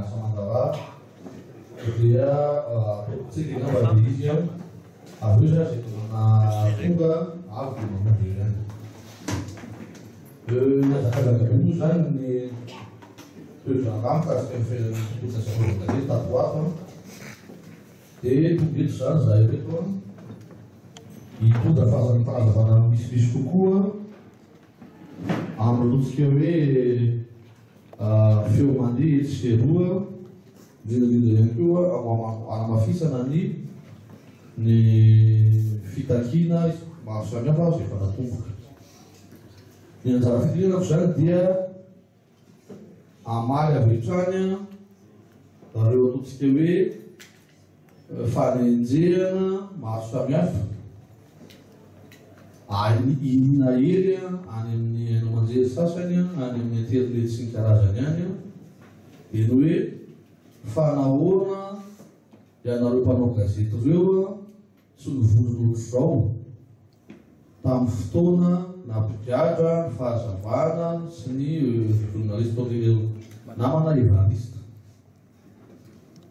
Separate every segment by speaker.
Speaker 1: asa aman-draharaha dia ataontsika angamba ilay izy an, avy eo izany izay namana tonga avy dia mamonjy eo ihany. Nihazakazaka be moa izany ny toe-draharaha mikasika ny fiainan'ny tontolon'ny asa fanaovan-gazety tato ho ato an. Dia tonga eto izany izahay ireto an, hitondra fanazavana misimisy kokoa amin'ny ataontsika hoe feo mandeha etsy sy eroa, indrindra indrindra ihany koa hanamafisana ny ny fitakiana maro samihafa izay efa natomboka. Ny anjara fitenenako izany dia hamaly avy hatrany ireo ataontsika hoe fanenjehana maro samihafa ary iniana hery any amin'ny haino aman-jery sasany, any amin'ny aterineto sy ny karazany any, dia ny hoe fa nahoana ianareo mpanao gazety ireo tsy nivondrona ohatr'izao tamin'ny fotoana nampigadra ny fahazavana sy ny journaliste namana Evariste.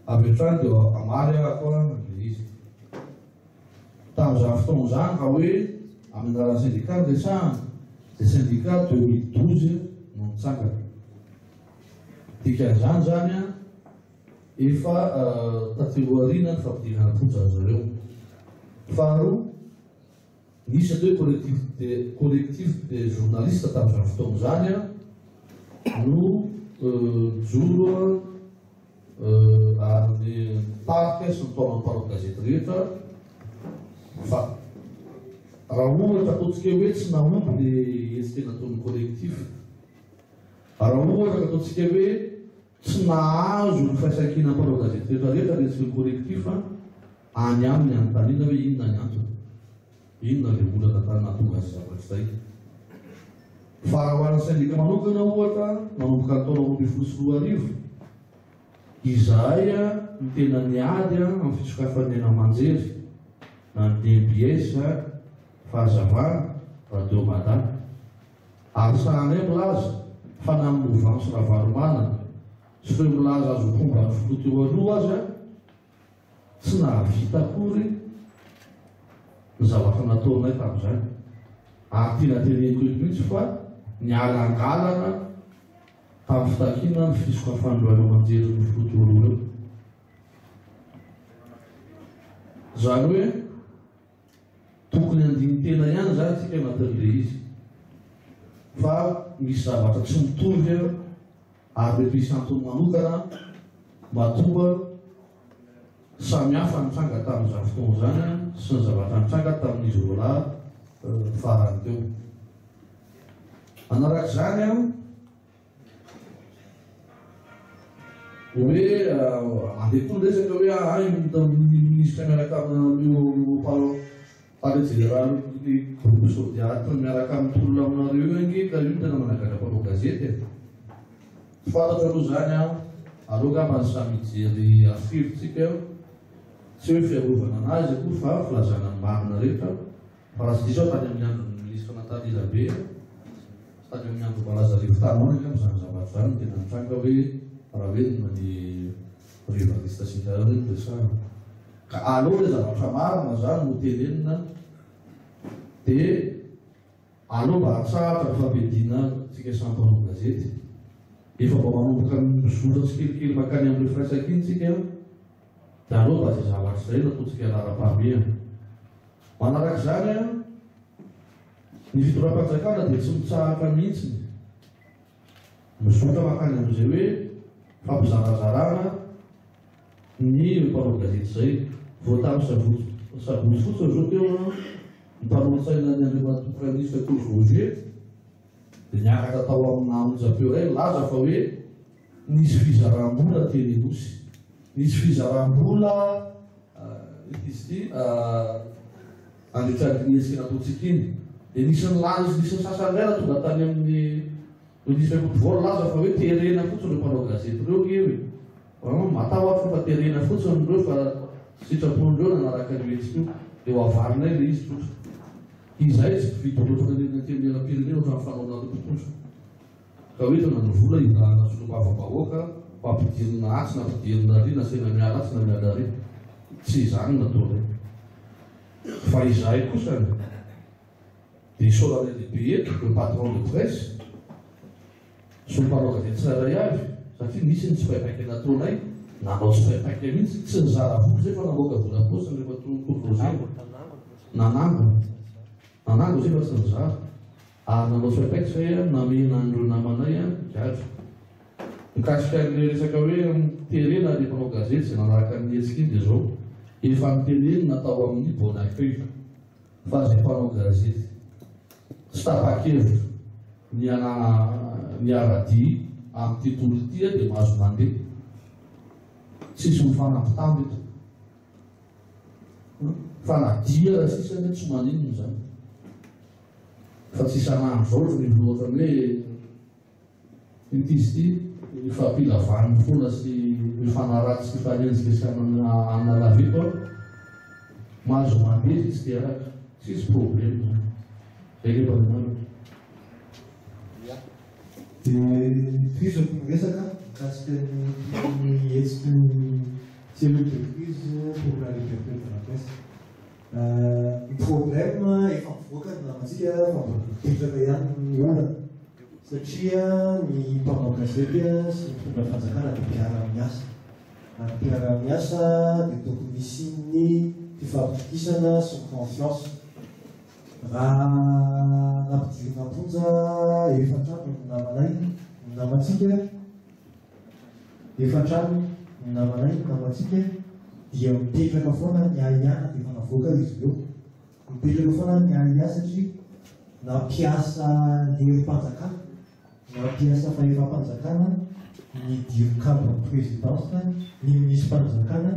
Speaker 1: Avy hatrany dia hamaly aho ilay izy. Tamin'izany fotoana izany raha hoe amin'ny anaran'ny syndicat no resahana dia syndicat 2012 no nitsangana. Dikan'izany izany an, efa taty aoriana ny fampidirana am-ponja an-dry zareo. Faharoa, nisy atao hoe collectif des collectif des journalistes tamin'izany fotoana izany no nijoro ary nitarika sy nitaona ny mpanao gazety rehetra fa raha ohatra ataontsika hoe tsy nahomby ny hetsika nataon'ny collectif, raha ohatra ka ataontsika hoe Tsy nahazo ny firaisankina mpanao gazety rehetra rehetra ny hetsika collectif any aminy anontaniana hoe inona ny antony, inona ilay olana tany nahatonga azy zavatra izay. Fa raha ho an'ny sendika manokana ohatra, nanomboka ny taona 2012, izahay no tena niady amin'ny fisokafan'ny haino aman-jery, na ny DMBS, Fahazavana, Radio Mada. Ary sahanay milaza fa na ny mouvance Ravalomanana sy ireo milaza azy ho mpomba ny filoha teo aloha aza tsy nahavita akory ny zavatra nataonay tamin'izany. Ary tena teneniko eto mihitsy fa nialangalana tamin'ny fitakiana ny fisokafan'ireo haino aman-jerin'ny filoha teo aloha ireo. Izany hoe Tokony handini-tena ihany izany isika anatin'ilay izy fa misy zavatra tsy mitovy ary mety hisy antony manokana matoa samy hafa ny tranga tamin'izany fotoana izany sy ny zavatra nitranga tamin'izy roalahy farany teo. Manaraka izany Hoe andeha koa ny resaka hoe ah io minisitra miaraka amin'io palais général ny groupe Sodiat miaraka amin'ny tolona aminareo io ange ka io no tena managadra mpanao gazety e. Tsy fantatro aloha izany an, aleo angamba samy hijery archive tsika, tsy hoe fiarovana anazy akory fa filazana ny marina rehetra. Fa raha tsy diso aho tany amin'ny andron'ny minisitra Nathalie Rabe, sy tany amin'ny andro Malaza Rivo tany ho any angamba izany zavatra izany no tena nitranga hoe raha hoe ny rivaliste sy ny tariny no resahana. Ka aleo ilay zavatra marina izany no tenenina dia aleo mba hatsahatra ny fampiadiana antsika samy mpanao gazety. Efa mba manomboka mizotra tsikelikely mankany amin'ireo firaisankina isika dia aleo mba izay zavatra izay no ataontsika laharam-pahamehana. Manaraka izany, ny fitondram-panjakana dia tsy mitsahatra mihitsy mizotra mankany amin'izay hoe fampizarazarana ny mpanao gazety izay. Vao tamin'ny sabotsy sabotsy fotsiny izao teo ny mpanolotsaina ny Andriamatoa Praiminisitra Tojo Roger dia niakatra tao amina onjam-peo iray nilaza fa hoe nisy fizaram-bola teny Anosy. Nisy fizaram-bola Ity izy ity nandritra ny hetsika nataontsika iny dia nisy nilaza nisy ny sasany indray raha tonga tany amin'ny ministre Kotovao nilaza fa hoe terena fotsiny ireo mpanao gazety ireo eo e. Matahotra fa terena fotsiny ireo fa sitrapon'ireo nanaraka an'io hetsika io dia ho avarinay ilay izy tsotra. Izahay tsy mpividy loatra any amin'ny antenimierampirenena ohatran'ny fanaonareo mpitondra. Ka hoentina ny vola hiarahana solombavambahoaka. Fa ampidirina atsy na ampidirina ary na asaina miala atsy na miala ary. Tsy izany no nataonay. Fa izahay kosa dia isaoranay lehibe eto ireo patron de presse sy ny mpanao gazety tsirairay avy satria nisy ny tsipaipaika nataonay, nanao tsipaipaika mihitsy, tsy nizara vola izay fa namoaka vola am-paosiny rehefa Tour Roger. Nanangona. Nanangona izay fa tsy nizara. Ary nanao tsipaipaika izay namehina an'ireo namanay gadra. Mikasika an'ilay resaka hoe terena ilay mpanao gazety izay nanaraka ny hetsika iny dia izao, efa notenenina tao amin'ny Bon Accueil fa izay mpanao gazety tsy tapa-kevitra ny hiara-dia amin'ity tolona ity dia mahazo mandeha. Tsisy mifanampitamby eto. Fa na dia raha sisa anie tsy maninona izany. Fa tsy isan'andro izao ohatran'ny ohatran'ny hoe Ity izy ity mifampila vaniny foana sy mifanaratsy sy mifanenjika sy hanalava eto an. Mahazo mandeha izy tsy araka. Tsisy problème zany. Zay angamba ny marina.
Speaker 2: Dia tohizako ny resaka mikasika ny hetsiky ny cellule de crise pour la liberté de la presse. Ny problème efa mivoaka ny namantsika fa mbola mipetraka ihany ny olana satria ny mpanao gazety sy ny mpitondra fanjakana dia mpiara-miasa ary mpiara-miasa dia tokony hisian'ny fifampitokisana sy ny confiance. Raha nampidirina am-ponja efatr'andro ny namanay, ny namantsika, Efatr'alina, ny namanay, ny namantsika dia mipetraka foana ny ahiahy na dia efa navoaka izy ireo. Mipetraka foana ny ahiahy satria nampiasa ny herim-panjakana, nampiasa fahefam-panjakana ny dircab-n'ny présidence, ny minisim-panjakana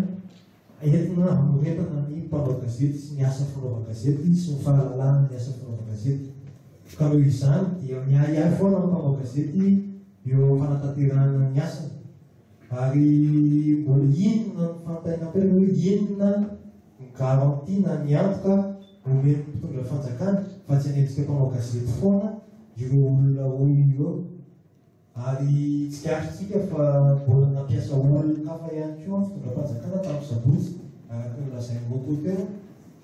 Speaker 2: entina hamoretana ny mpanao gazety sy ny asa fanaovan-gazety sy ny fahalalahana ny asa fanaovan-gazety. Ka noho izany dia miahiahy foana ny mpanao gazety eo am-panatanterahana ny asany. Ary mbola inona no fanontaniana hoe inona ny garantie na ny antoka omen'ny mpitondra fanjakana fa tsy hanenjika mpanao gazety foana ireo olona roa ireo. Ary tsikaritsika fa mbola nampiasa olon-kafa ihany koa ny fitondram-panjakana tamin'ny sabotsy, araka ny nolazain'i Rocco teo,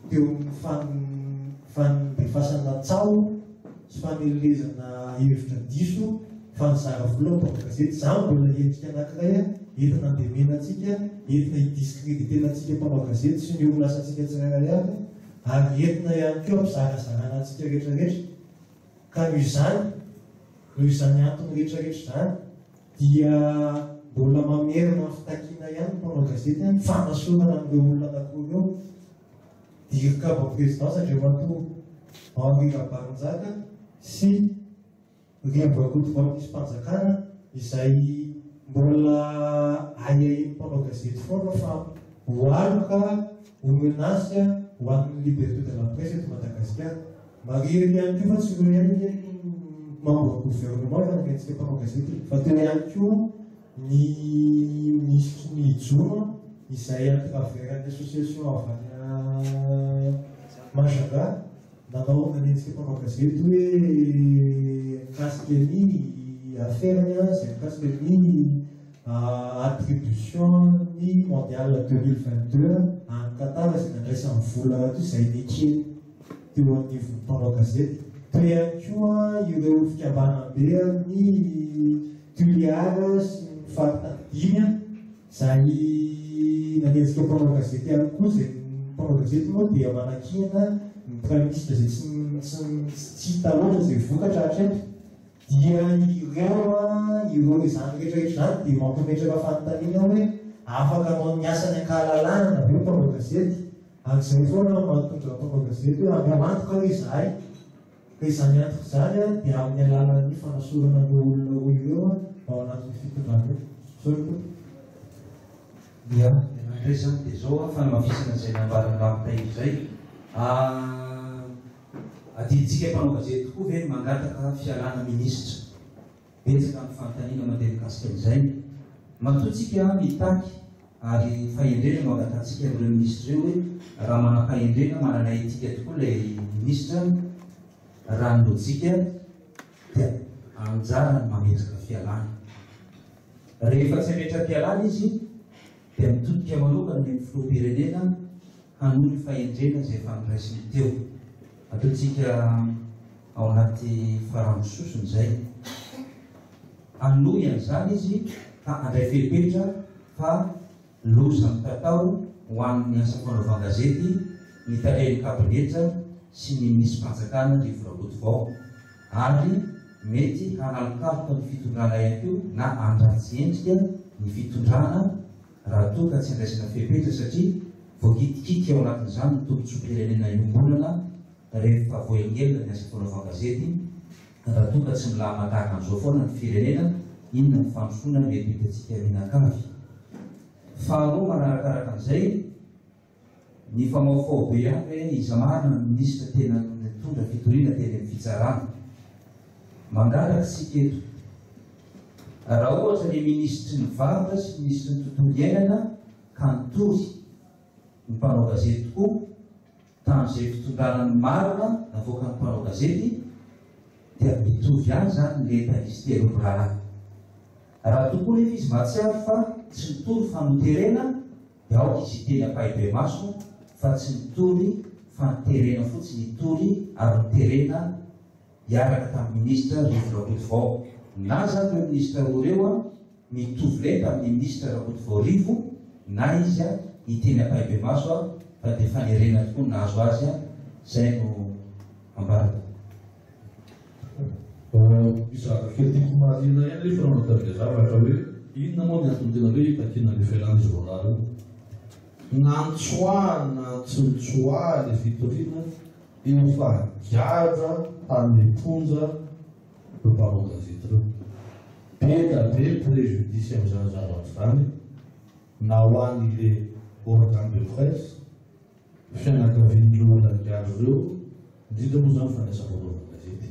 Speaker 2: teo amin'ny fandefasana tsaho sy fanelezana hevitra diso fa nizara vola ny mpanao gazety. Izany mbola endrika anankiray entina handemena antsika, entina hi-discréditer-na antsika mpanao gazety sy ny orinasantsika tsirairay avy, ary entina ihany koa hampizarazarana antsika rehetrarehetra. Ka noho izany, noho izany antony rehetra rehetra izany, dia mbola mamerina ny fitakiana ihany ny mpanao gazety ny fanasorana an'ireo olona anankiroa ireo, Dircab Présidence Andriamatoa Henri Rabarinjaka sy Rivo Rakotovao Minisitrim-panjakana izay mbola ahiahian'ny mpanao gazety foana fa ho aloka ho menace ho an'ny liberté de la presse eto Madagasikara. Marihina ihany koa fa tsy ireo ihany anie ny membre gouvernement efa nanenjika mpanao gazety e, fa teo ihany koa ny minisitry ny jono izay à travers ny association avy any Majunga nanao nanenjika mpanao gazety hoe mikasika ny affaire-ny izay mikasika ny attribution ny mondial 2022 any Qatar izay nandraisany vola rahateo izay nekeny teo anivon'ny mpanao gazety. Teo ihany koa ireo fikambanam-be amin'ny Toliara sy ny faritany dimy izay nanenjika mpanao gazety ihany koa izay mpanao gazety moa dia manakiana ny praiminisitra izay tsy tsy hita loatra izay vokatra hatreto. Dia ireo ireo izany rehetra rehetra izany dia mampametraka fanontaniana hoe afaka hanao ny asany an-kahalalahana ve ny mpanao gazety? Ary izay foana no mahatonga ny mpanao gazety hoe hanao antoka hoe izahay. Ka izany antoka izany dia amin'ny alalan'ny fanasorana an'ireo olona roa ireo ao anatin'io fitondrana io. Misaotra tompoko.
Speaker 3: Ia, ny anah indray izany dia izao fanamafisana izay nambaran'i Lavo Tahiry izay. Adidintsika mpanao gazety tokoa ve ny mangataka fialana minisitra? Betsaka ny fanontaniana mandeha mikasika an'izay. Matoa tsika mitaky ary fahendrena no angatahantsika amin'ireo minisitra ireo hoe raha manam-pahendrena, manana etika tokoa ilay minisitra, raha ny lojika dia anjarany mametraka fialana. Rehefa tsy hametra-pialana izy dia mitodika manokana any amin'ny filoham-pirenena hanohy ny fahendrena izay efa noraisiny teo. Ataontsika ao anaty farango sosona izay. Hanohy an'izany izy ka handray fepetra fa loza mitatao ho an'ny asa fanaovan-gazety ny talen'ny kabinetra sy ny minisi-panjakana Rivo Rakotovao ary mety hanalokaloka ny fitondrana ihany koa na handratsy endrika ny fitondrana raha toa ka tsy andraisana fepetra satria voakitikitika ao anatin'izany ny tombontsoam-pirenena iombonana rehefa voahelingelina ny asa fanaovan-gazety. Raha toa ka tsy milamina tahaka an'izao foana ny firenena, inona ny fandrosoana mety ho hitantsika mianakavy? Faharoa manarakaraka an'izay, nifamahofaho be ihany hoe iza marina no minisitra tena nitondra fitoriana teny amin'ny fitsarana. Mangataka isika eto, raha ohatra ny minisitry ny varotra sy minisitry ny tontolo iainana ka nitory ny mpanao gazety tokoa, Tamin'izay fitondrana ny marina navoakan'ny mpanao gazety dia mitovy ihany izany ny lentan'izy telo mirahalahy. Raha toa koa nefa izy mahatsiaro fa tsy nitory fa noterena dia aoka izy hiteny ampahibemaso fa tsy nitory fa noterena fotsiny hitory ary noterena hiaraka tamin'ny minisitra Rivo Rakotovao. Na izany ireo minisitra roa ireo mitovy lenta amin'ny minisitra Rakotovao Rivo na izy hiteny ampahibemaso fa dia fanerena tokoa no nahazo azy, izay no ambarako.
Speaker 1: Misy zavatra kely tiako marihina ihany rehefa nanao tamin'ilay zavatra hoe inona moa ny antony tena hoe hitakiana an'io fialan'izy roalahy io. Na nitsoahany na tsy nitsoahany ilay fitoriana Efa gadra tany am-ponja ireo mpanao gazety ireo. Be dia be ny préjudice amin'izany zavatra izany na ho an'ilay organe de presse, fianakavian'ireo olona nigadra ireo, indrindra moa izany fa ny asa fanaovana gazety.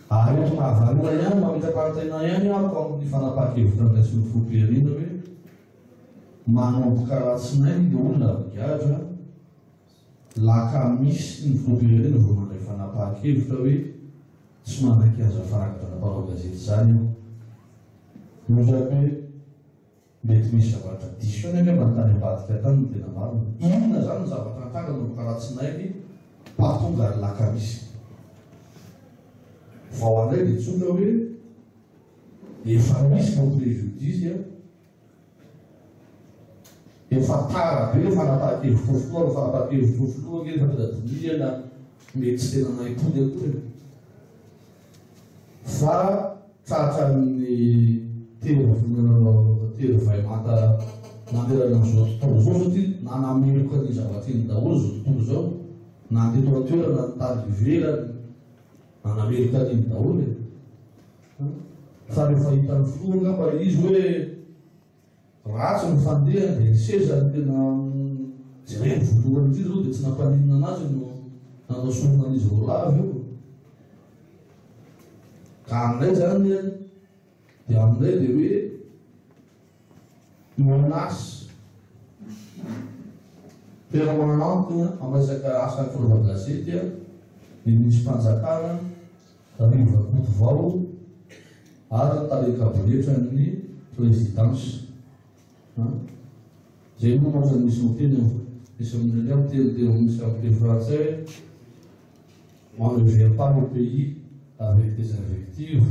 Speaker 1: Ary eto mahavariana ihany, mametra-panontaniana ihany aho amin'ny fanapahan-kevitra noraisin'ny filoham-pirenena hoe manomboka alatsinainy ilay olona migadra, Lakamisy ny filoham-pirenena vao nandray fanapahan-kevitra hoe tsy manaiky aza fanagadrana mpanao gazety izany aho. Nohon'izany hoe mety misy zavatra diso ihany angamba ny tany ambadika tany no tena marina. Inona izany ny zavatra nitranga nanomboka alatsinainy pahatonga ny lakamisy? Vao handray dia tsotra hoe efa misy no préjudice. Efa tara be le fanapahan-kevitry ny filoha, ny fanapahan-kevitry ny filoha ange rehefa mila dinihana mety tsy tena nahim-pony akory e. Fa tratran'ny tery vonona tery vay manta nanerana an'izao tontolo izao satria nanameloka ny zavatra iny daholo izao tontolo izao, na ny teto an-toerana ny tany ivelany nanameloka an'iny daholo e. Fa rehefa hitan'ny filoha angamba izy hoe ratsy ny fandehany dia ny seza no tena jereny voalohany indrindra aloha dia tsy nampaninona anazy no nanao sorona an'izy roalahy avy eo. Ka aminay zany dia aminay dia hoe menace permanente amin'ny resaka asa fanaovan-gazety ny minisitrim-panjakana Rivo Rakotovao ary ny tale kabinetran'ny présidence. Izay moa mantsy misy miteny misy amin'ireny miteny teny misy amin'ny teny frantsay hoe on ne gère pas le pays avec des invectives,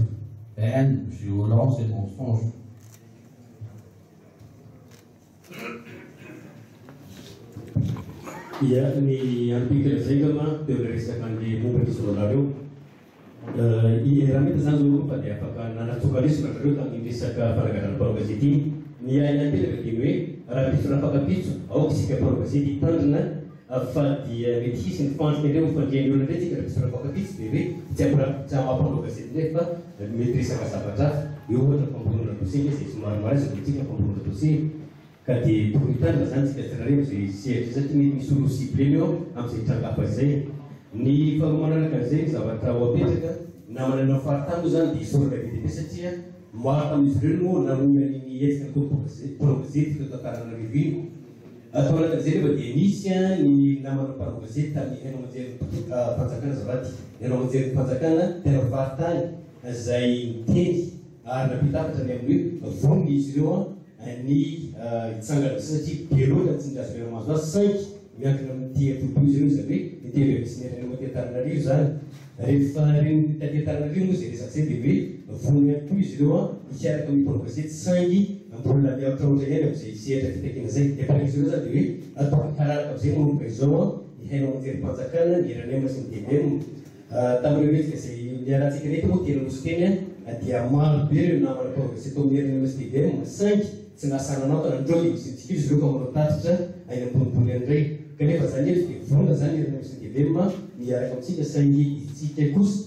Speaker 1: haine, violence et mensonges.
Speaker 4: Ia, ny ampiko kely zay angamba teo ilay resaka an'le momba an'izy roalahy reo. I Ramita zany zao aloha fa dia afaka nanatsoaka lesona ry zareo tamin'iny resaka fananganana mpanao gazety iny. Ny ahy napetraka dia ny hoe rahampitso rafakampitso aoka isika mpanao gazety hitandrina fa dia mety hisy ny fandrika indray ho fandrian'ny olona indray tsika rahampitso rafakampitso dia hoe tsy ampy tsy maha-mpanao gazety indray fa mety resaka zavatra hafa. Eo ohatra ny famboronana dossier nge izay somary malaza amintsika ny famboronana dossier. Ka dia tokony hitandrina izany isika tsirairay amin'izay sehatra izay satria mety misy olona ho ciblé-na eo amin'izay tranga hafa izay. Ny faharoa manaraka an'izay ny zavatra ho apetraka, namana any amin'ny faritany moa izany dia isaorana be dia be satria maro tamin'izy ireo no namoy an'iny hetsika nataon'ny mpanao gazety teto Antananarivo iny. Tao anatin'izay nefa dia nisy ny namana mpanao gazety tamin'ny haino aman-jerin'ny fanjakana azafady, ny haino aman-jerin'ny fanjakana tena faritany izay niteny. Ary nampita hafatra ny amin'ny hoe vonona izy ireo ny hitsangana amin'izay satria be loatra ny tsindry azo mahazo azy saingy miankina amin'ny TFB izy ireo, izany hoe ny TVM sy ny RNM aty Antananarivo izany. Rehefa ren'ny taty Antananarivo moa izay resaka izay dia hoe vonona ihany koa izy ireo hiaraka amin'ny mpanao gazety saingy mbola miahotrahotra ihany amin'izay sehatra fitakiana izay. Ny ampian'izy ireo izany dia hoe tokony halalaka amin'izay manomboka izao ny haino aman-jerim-panjakana, ny RNM sy ny TVM. Tamin'ireo hetsika izay niarahantsika rehetra moa teny Anosy teny dia maro be ireo namana mpanao gazety tao amin'ny RNM sy tvm saingy tsy nahasahy nanantona an'ireo dia misy mitsikilo izy ireo ka manao tatitra any ambonimbony any indray. Kanefa izany eto dia vonona izany ny RNM sy ny tvm ny hiaraka amintsika saingy isika kosa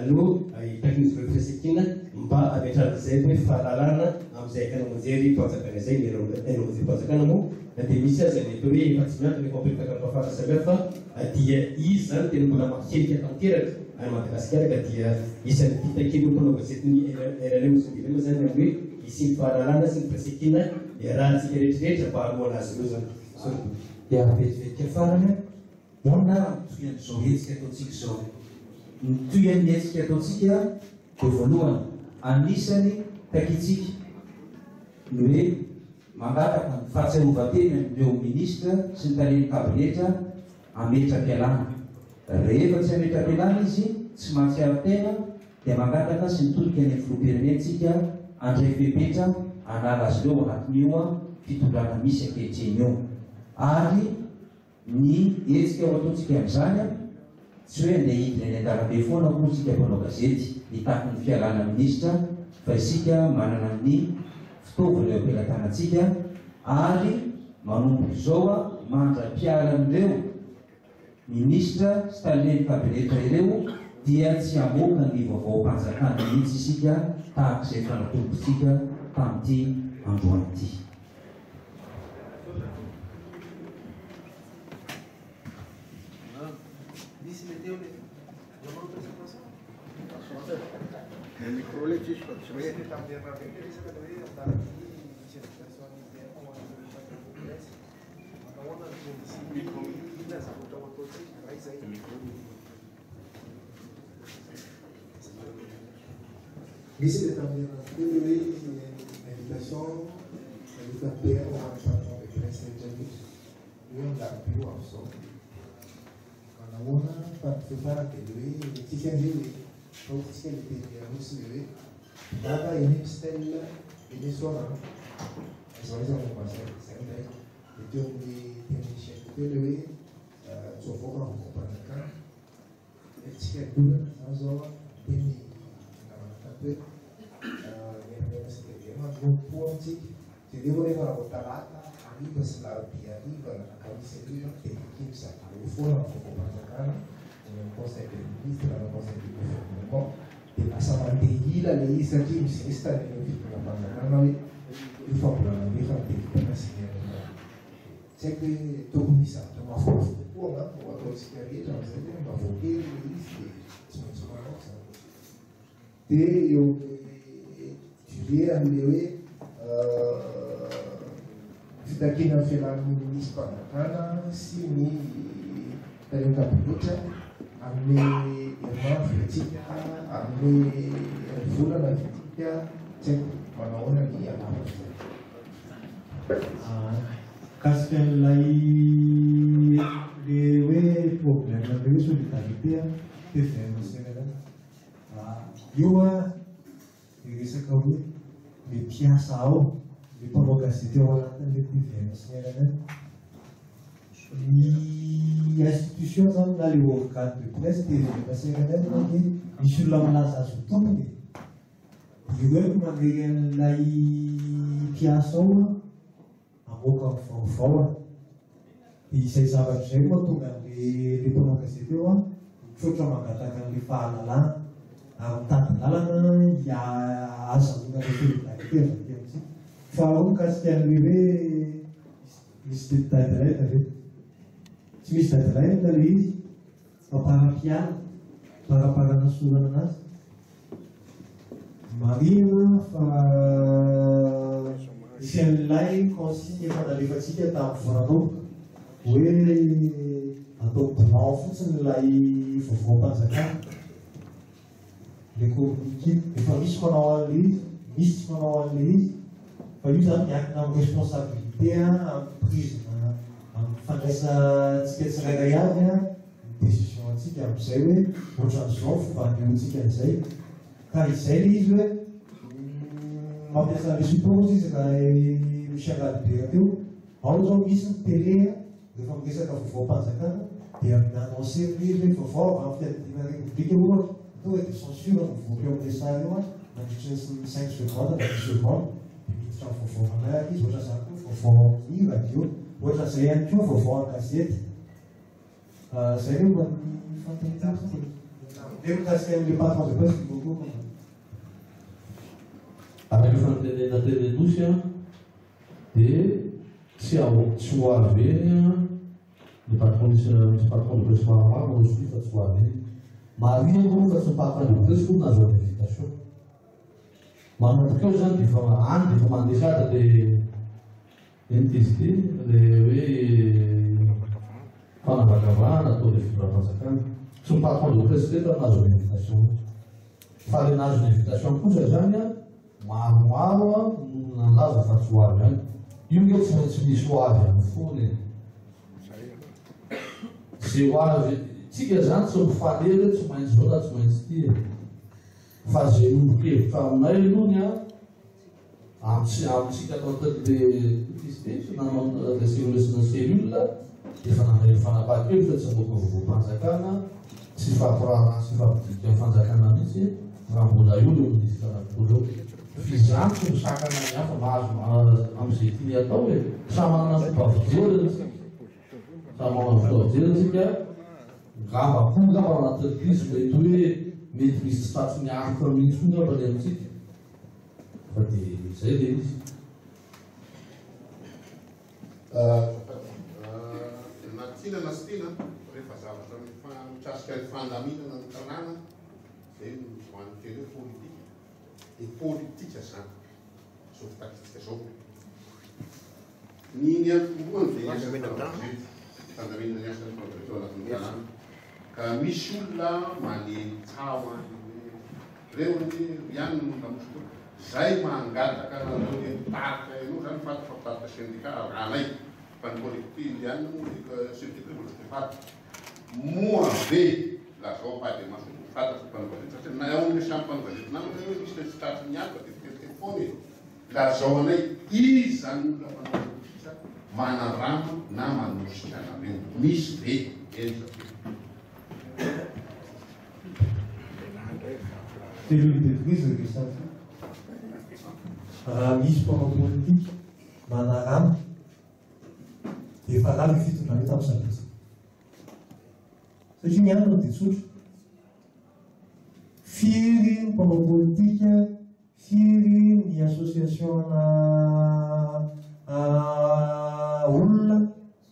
Speaker 4: no hitakin'izy ireo firaisankina mba hametrahana izay hoe fahalalana amin'izay haino aman-jery-panjakana izay. Ny haino aman-jerim-panjakana moa dia misy aza ny atao hoe efa tsy miankina efa mipetraka amin'ny faritra samihafa fa dia izy izany tena mbola mahelika tanteraka any Madagasikara ka dia isan'ny fitakian'ireo mpanao gazetin'ny rnm sy ny tvm izany ny amin'ny hoe hisian'ny fahalalana sy ny firaisankina iarahantsika rehetrarehetra mba hanohana azy ireo izany. Misaotra tompoko.
Speaker 3: Dia vetivety farany, ahoana ary ny tohian'izao hetsika ataontsika izao? Ny tohian'ny hetsika ataontsika dia voalohany, anisany takintsika ny hoe Mangataka ny fahatsiarovan-tena amin'ireo minisitra sy ny talen'ny kabinetra hametra-pialana. Rehefa tsy hametra-pialana izy, tsy mahatsiaro tena, dia mangataka sy mitodika any amin'ny filoham-pirenena isika handray fepetra hanala azy ireo ao anatin'io fitondrana misy ankehitriny io. Ary. Ny hetsika ho ataontsika amin'izany an, tsy hoe andeha hidina eny an-dalambe foana akory isika mpanao gazety hitaky ny fialana minisitra fa isika manana ny fitaovana eo am-pelatanantsika ary manomboka izao an, mandra-pialan'ireo minisitra sy talen'ny kabinetra ireo dia tsy hamoaka ny vaovaom-panjakana mihitsy isika tahaka izay efa natombotsika tamin'ity androany ity.
Speaker 2: Misy ilay tamin'ny herinandro teo ilay hoe invitation nalefa PR ho an'ny patron de presse rehetra rehetra hoe amin'ny alarobia ho avy izao. Manahoana fa ny fiafarany dia ilay hoe tsika ange ilay fahotantsika ilay teny Anosy ilay hoe tongava eny amin'ny stèle eny Soarano. Aiza ho aiza ny momba an'izay? Izay indray. Dia teo amin'ny tenin'i chef teo ilay hoe tsy ho avoaka ny vaovaom-panjakana. Hetsika olana zany zao an, miteny ny namana tato hoe mierimerina sy TVM manompo amintsika. Jereo anefa raha vao talata hariva sy larobia hariva na alakamisy hariva dia ekipe zareo foana ny vaovaom-panjakana any amin'ny conseil des ministres na conseil du gouvernement dia lasa mandeha ila ilay izy satria mizesta ny any amin'ny fitondram-panjakana hoe io fa mbola nandefa ny TVM sy ny RNA. Tsy haiko hoe tokony hisy zavatra mafimafy kokoa angamba ho ataontsika rehetra amin'izay hoe mba voatery ilay izy dia tsy maintsy manao izany. Dia eo amin'ny durée an'ilay hoe fitakiana ny fialan'ny minisitrim-panjakana sy ny talen'ny kabinetra amin'ny herinandro ve tsika, amin'ny volana ve tsika, tsy haiko manao ahoana ny halavan'izay.
Speaker 5: Mikasika an'ilay le hoe problème le hoe solidarité a, tvm sy rnm, io a le resaka hoe le mpiasa ao, le mpanao gazety ao anatin'le tvm sy ny rnm, ny institution zany na le organe de presse tvm sy rnm ange misy olona milaza azy ho tompony e. Ireo no manery an'ilay mpiasa ao hamoaka ny vaovao. Dia izay zavatra izay no mahatonga an'ilay ilay mpanao gazety eo mitroatra mangataka an'ilay fahalalana ary mitady lalana hahazahoana ilay solidarité avy aty amintsika. Faharoa mikasika an'ilay hoe misy deadline ve? Tsy misy deadline ilay izy fa para-piala, para-paranasorana anazy. Marihina fa nisy an'ilay consigne efa nalefantsika tamin'ny vao nanomboka hoe atao blanc fotsiny ilay vaovaom-panjakana, ilay communiqué. Efa misy manao an'ilay izy.
Speaker 2: Misy tsy manao an'ilay izy. Fa io izany miankina amin'ny responsabilité, amin'ny prise-na, amin'ny fandraisantsika tsirairay avy ny décision antsika amin'izay hoe ohatran'izao ny fomba anehoantsika an'izay. Ka izay ilay izy hoe mampiasa an'ilay support ozy izy raha i Michel Albert teo. Ao izao misy ny télé rehefa miresaka vaovaom-panjakana dia mi-annoncer ilay izy hoe vaovao avy amin'ny fiadidiana Repoblika ohatra, tonga dia censure no mivoaka eo amin'ilay sary eo mandritra ny cinq secondes na dix secondes dia miditra amin'ny vaovao manaraka izy. Ohatran'izany koa ny vaovao amin'ny radio, ohatran'izay ihany koa ny vaovao an-gazety. Zay ve mba ny fanontaniana sa? Dia mikasika an'ilay patron de presse no koa.
Speaker 1: Araka ny fanontaniana teny Anosy an, dia tsy ao tsy ho avy eny an, ny patron misy misy patron de presse maromaro manao sonia fa tsy ho avy eny. Marihiko moa fa tsy ny patron de presse koa no nahazo ny invitation. Manomboka eo izany dia efa any dia efa mandeha sady le Inona izy ity? Ilay hoe fanavakavahana ataon'ny fitondram-panjakana. Tsy ny patron de presse rehetra no nahazo ny invitation. Fa ilay nahazo ny invitation kosa izany an, maromaro an, no nalaza fa tsy ho avy any. Io nge tsy maintsy misy ho avy any foana e. Izay ho avy, tsika izany tsy mifanely hoe tsy maintsy izao na tsy maintsy ity e. Fa izay miombon-kevitra aminay aloha ny an, Amintsika ato anatin'le izy ity, nanao le cellule sy ny cellule, efa nandray ny fanapahan-kevitra tsy hamoaka vaovaom-panjakana, tsy hifampiraharaha sy hifampidinika amin'ny fanjakana mihitsy raha mbola eo ireo minisitra anankiroa ireo. F'izany tsy misakana ny hafa mahazo amin'izay tiany atao e. Samy manana ny fomba fijeriny isika. Samy manana ny fomba fijeriny isika. Ngamba koa ngamba ao anatin'ny crise mety hoe mety misy tsy tratry ny aloka mihitsy koa ngamba ny amintsika. Fa dia izay ilay izy.
Speaker 6: Na tiana na tsy tiana, rehefa zavatra mikasika ny fandaminana ny tanàna, izay no voan'ny teny hoe politika, dia politika izany, izao fitakintsika izao. Ny niantombohany dia ny asan'ny mpanao gazety, fandaminana ny asan'ny mpanao gazety ao anatin'ny tanàna. Ka misy olona manely tsaho any hoe reo anie ry ihany no lamosiko eo. Zay mangataka anareo le mitarika ianao zany fantatra fa mpitarika syndicat anay fa ny collectif ihany moa le chef de mbola tsy fantatra. Moa ve lazao ampahibemaso hoe fantatra fa mpanao gazety satria na ao amin'le samy mpanao gazety namana hoe misy le tsy tratry ny aloka dia miteniteny foana e. Lazao anay iza ny olona mpanao politika manarama na manosika anareo? Misy ve? Eny sa tsia?
Speaker 2: Cellule de crise ve sa tsia? Raha misy mpanao politika manarama dia efa rava io fitondrana io tamin'ny sabotsy. Satria ny antony dia tsotra. Firy ny mpanao politika Firy ny association-na olona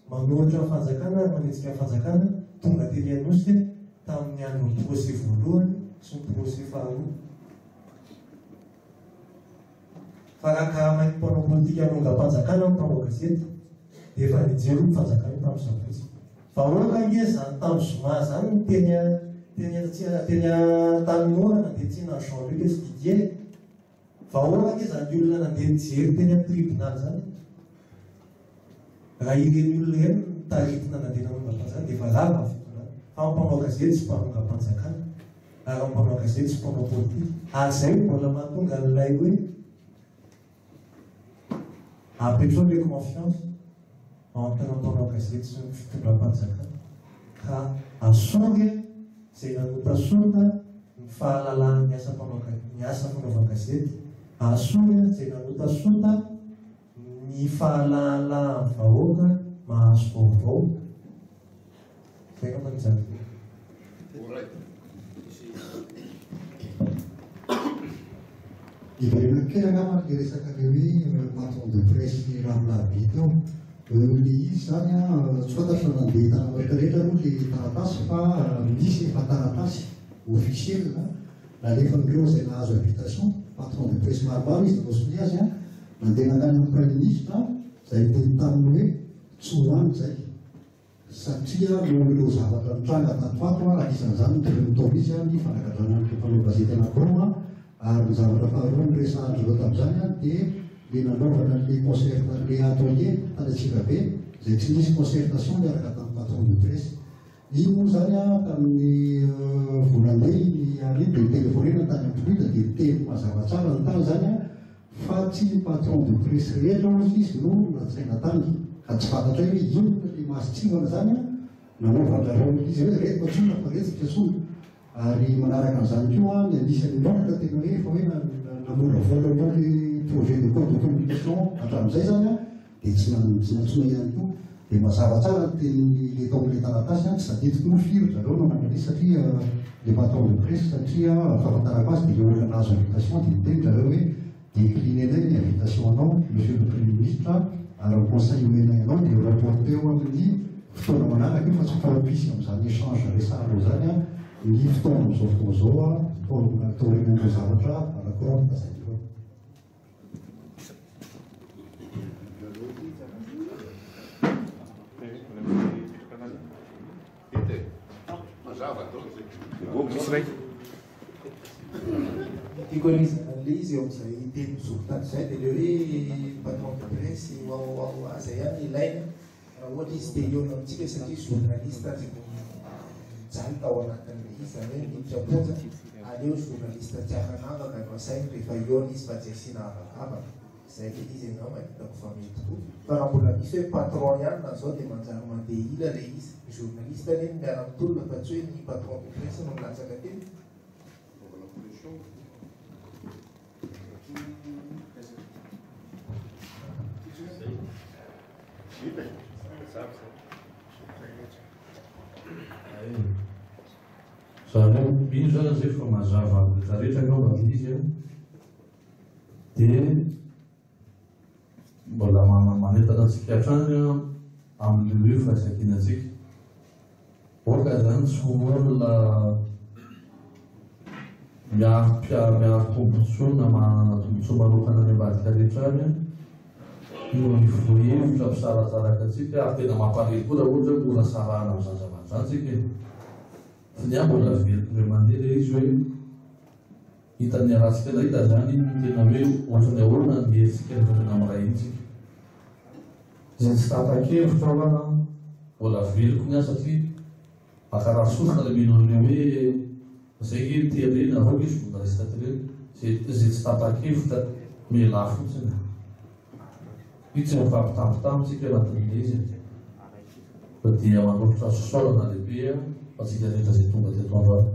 Speaker 2: manohitra ny fanjakana ary manenjika ny fanjakana tonga teny Anosy tamin'ny andron'ny procès voalohany sy ny procès faharoa? Fa raha karamain'ny mpanao politika hanongam-panjakana ny mpanao gazety dia efa nijery io fanjakana io tamin'ny sabotsy. Vahoaka ange zany tamin'ny zoma zany no teny teny teny Antanimora nandeha tsena an'i Jean Luc sy Didier e. Vahoaka ange zany olona nandeha nijery teny amin'ny tribunal zany e. Raha ireny olona ireny no taritina nandeha nanongam-panjakana dia efa rava ny fitondrana. Fa ny mpanao gazety tsy mpanongam-panjakana ary ny mpanao gazety tsy mpanao politika. Ary izay no mbola mahatonga an'ilay hoe Apetrao ilay confiance entre ny mpanao gazety sy ny fitondram-panjakana ka asory izay nanotasota ny fahalalahan'ny asa mpanao ny asa fanaovan-gazety, asory izay nanotasota ny fahalalahan'ny vahoaka mahazo vaovao. Izay angamba ny zava-dehibe.
Speaker 7: Hiverina kely angamba ny resaka le hoe patron de presse Ramolahy teo. Le izy zany an, tsy fantatro na nandeha tany Amerika rehetra aloha le taratasy fa misy efa taratasy officiel nalefan'ireo izay nahazo invitation, patron de presse maromaro izy nanao sonia azy an, nandeha nankany amin'ny prime ministre izay niteny taminy hoe tsy ho any izay. Satria noho ireo zavatra nitranga tato ato, anisan'izany ny tokony ho tao mihitsy ny fanagadrana an'ireo mpanao gazety anankiroa. Ary ny zavatra faharoa noresahan-dry zareo tamin'izany dia ilay nanaovana an'ilay concert, ilay atelier tany Antsirabe, izay tsy nisy concertation niaraka tamin'ny patron de presse. Iny moa izany tamin'ny vao nandeha iny alina iny dia nitelefaonena tany amin'ny Fluide dia niteny mazava tsara ny tany izany fa tsy ny patron de presse rehetra hozy izy no natsaina tany ka tsy fantatray hoe inona ilay mason-tsivana izany nanaovan-drareo an'ilay izy hoe reto antsoina fa reto tsy antsoina. Ary manaraka an'izany koa ny anisan'ny indrindra tena hoe efa hoe namolavola an'ilay projet de code de communication hatramin'izay izany an, dia tsy tsy nantsoina ihany koa. Dia mazava tsara ny tenin'ny le tao amin'ilay taratasy an, tsy tadidiko moa firy ry zareo no nanao izy satria le patron de presse satria fahafantarako azy dia ilay olona nahazo invitation dia niteny ry zareo hoe décliner-nay ny invitation anao monsieur le premier ministre ary ny conseil omenay anao dia reporter-o amin'ny fotoana manaraka io fa tsy propice amin'izany échange resahanao izany ny fotoana amin'izao fotoana izao taorian'ireo zavatra anankiroa nolazaiko ireo.
Speaker 2: Tiako harizana an'ilay izy eo amin'izay teny mijoro tato izay dia ilay hoe patron de presse wawawawa izay ihany no ilaina raha ohatra izy te hihaona amintsika satria journaliste aza mijaly tao anatin'ilay izy izany hoe miditra am-ponja aleo journaliste tsy afa-navaka no asainy rehefa hihaona izy fa tsy asiana habakabaka. Izay ilay izy angamba no hitako fa mety koa. Fa raha mbola misy hoe patron ihany na zao dia manjary mandeha ila ilay izy. Ny journaliste anie no miara-mitolona fa tsy hoe ny patron de presse no milatsaka teny.
Speaker 6: Fanaovana pression. Vita e.
Speaker 1: Izany hoe mino izany zay fa mazava amin'ny rehetra rehetra angamba ilay izy an. Dia mbola manentana antsika hatrany amin'io hoe firaisankinantsika. Aoka izany tsy ho olona miaro miaro tombontsoa na manana tombontsoa manokana any ambadika rehetra any no hivoy hevitra hampisaratsaraka antsika ary tena mampalahelo koa raha ohatra hoe mora sarahana amin'izany zavatra izany tsika e. Fa ny ahy mbola averiko indray mandeha ilay izy hoe Hitan'ny haratsika nahita izany ny tena hoe ohatran'ny ahoana ny herintsika rehefa tena miray iny tsika. Izay tsy tapa-kevitra aho an, mbola veloko ny ahy satria mankarary sofina ilay mino an'ilay hoe izay nge terena, avao nge journaliste terena, izay izay tsy tapa-kevitra mialà fotsiny. Io tsy mifampitambitamba tsika anatin'ilay izy e. Fa dia manolotra fisaorana lehibe ho antsika rehetra izay tonga teto androany.